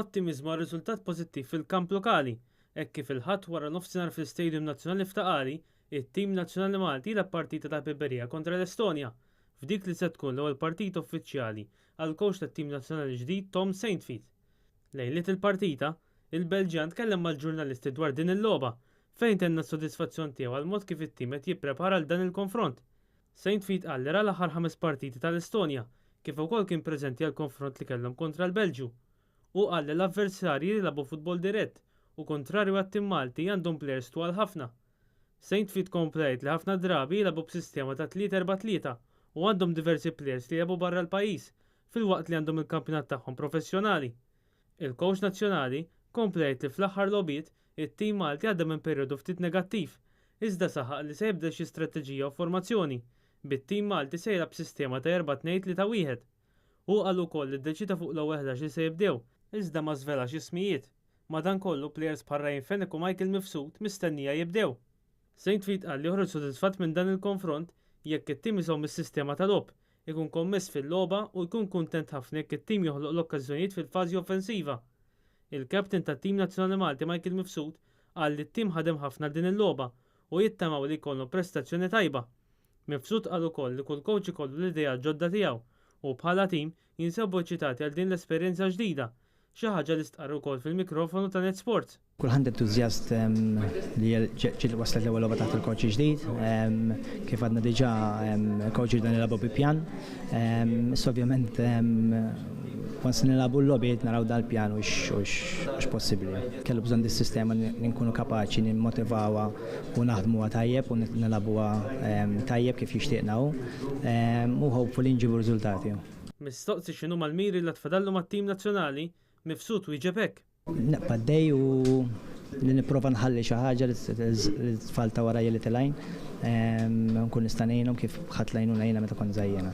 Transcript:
Ottimiżmu għal riżultat pożittiv fil-kamp lokali, hekk kif il-Ħadd wara nofsinhar fl-Istadium Nazzjonali f'Ta' Qali, it-tim nazzjonali Malti jilgħab partita ta' ħbiberija kontra l-Estonja, f'dik li se tkun l-ewwel partita uffiċjali għall-kowċ tat-tim nazzjonali ġdid Tom Saintfiet. Lejliet il-partita, il-Belġjan tkellem mal-ġurnalisti dwar din il-logħba, fejn tenna s-sodisfazzjon tiegħu għall-mod kif it-tim qed jipprepara għal dan il-konfront. Saintfiet qal li ra l-aħħar ħames partiti tal-Estonja, kif ukoll kien preżenti għall-konfront li kellhom kontra l-Belġju. Hu qal li l-avversarji jilagħbu futbol dirett u kuntrarju għat-tim Malti għandhom plejers twal ħafna. Saintfiet kompla jgħid li ħafna drabi jilagħbu b'sistema ta' tlieta-erba'-tlieta u għandhom diversi plejers li jilagħbu barra l-pajjiż filwaqt li għandhom il-kampjonat tagħhom professjonali. Il-kowċ nazzjonali kompla jgħid li fl-aħħar logħbiet it-tim Malti għadda minn perjodu ftit negattiv, iżda saħaq li se jibdel xi strateġija u formazzjoni, bit-tim Malti se jilgħab b'sistema ta' 4-2-3-1. Hu qal ukoll li ddeċieda fuq l-ewwel 11 li se jibdew, iżda ma żvelax ismijiet. Madankollu, plejers bħal Ryan Fenech u Michael Mifsud mistennija jibdew. Saintfiet qal li joħroġ sodisfatt minn dan il-konfront jekk it-tim iżomm is-sistema ta' logħob, ikun kommess fil-logħba u jkun kuntent ħafna jekk it-tim joħloq l-okkażjonijiet fil-fażi offensiva. Il-captain tat-tim nazzjonali Malti Michael Mifsud qal li t-tim ħadem ħafna għal din il-logħba u jittamaw li jkollhom prestazzjoni tajba. Mifsud qal ukoll li kull coach ikollu l-ideat ġodda tiegħu u bħala tim jinsabu eċitati għal din l-esperjenza ġdida, xi ħaġa li stqarr ukoll fil-mikrofonu ta' Net Sports. Kulħadd entużjast li ġiet waslet l-ewwel logħba taħt il-coach ġdid. Kif għadna diġà il-coach dan jilagħbu bi pjan. Issa ovvjament once nilagħbu l-logħbiet naraw dal-pjan hux possibbli. Kellu bżonn dis-sistema li nkunu kapaċi nimmotivawha u naħdmuha tajjeb u nilagħbuha tajjeb kif jixtieqna hu u hopefully nġibu riżultati. Mistoqsi x'inhuma l-miri li għad fadallu mat-tim nazzjonali, Mifsud wieġeb hekk. Nibqa' għaddej u li nipprova nħalli xi ħaġa lit-tfal ta' warajja li tilgħin, nkun nista' ngħinhom kif ħadt l-għajnuna jiena meta kont żgħir jiena.